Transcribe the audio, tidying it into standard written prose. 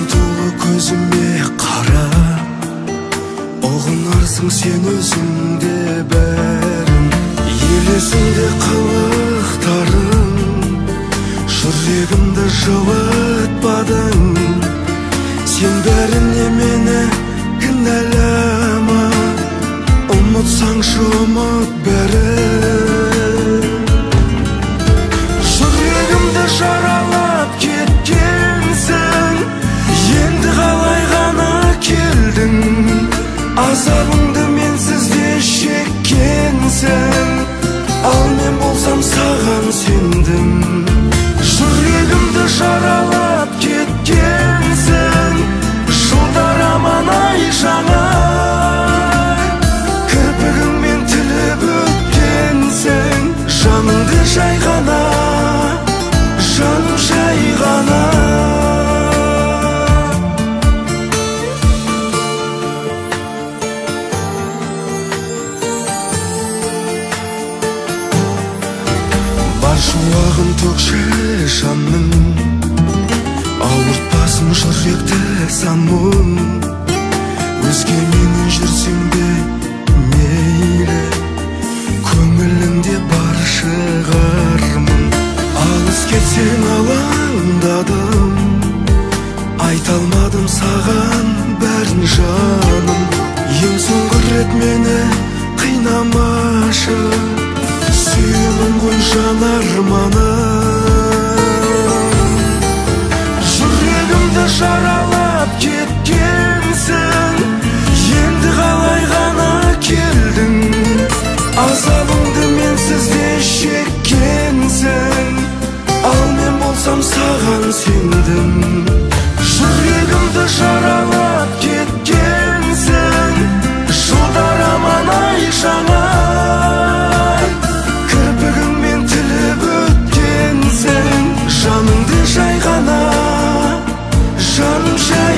Сезім толы көзіме қарап, ұғынарсың сен өзіңде бәрін. Елесіңде қылықтарың, жүрегімді жылытпадың. Сен бәріне мені кінәлама, ұмытсаңшы ұмыт бәрін. Жүрегімді жаралап кеткенсің, енді қалай ғана келдің? Азабыңды менсіз де шеккенсің, ал мен болсам саған сендім. Жүрегімді жаралап кеткенсің, жылдар аман ай жаңа, кірпігіңмен тіліп өткенсің. Жаныңды жай ғана, жаным жай ғана. Бар шуағын төкші жанның, ауыртпасын жүректі сан мұң. Өзгеменен жүрсең де мейлі, көңіліңде бар шығармын. Алыс кетсең алаңдадым, айта алмадым саған бәрін жаным. Ең соңғы рет мені қинамашы, сүйемін ғой жан арманым. Жүрегімді жаралап кеткенсің, енді қалай ғана келдің? Азабыңды менсіз де шеккенсің, ал мен болсам саған сендім. Жүрегімді жаралап кеткенсің, жылдар аман ай жаңа, кірпігіңмен тіліп өткенсің. Жаныңды жай ғана, жаным жай.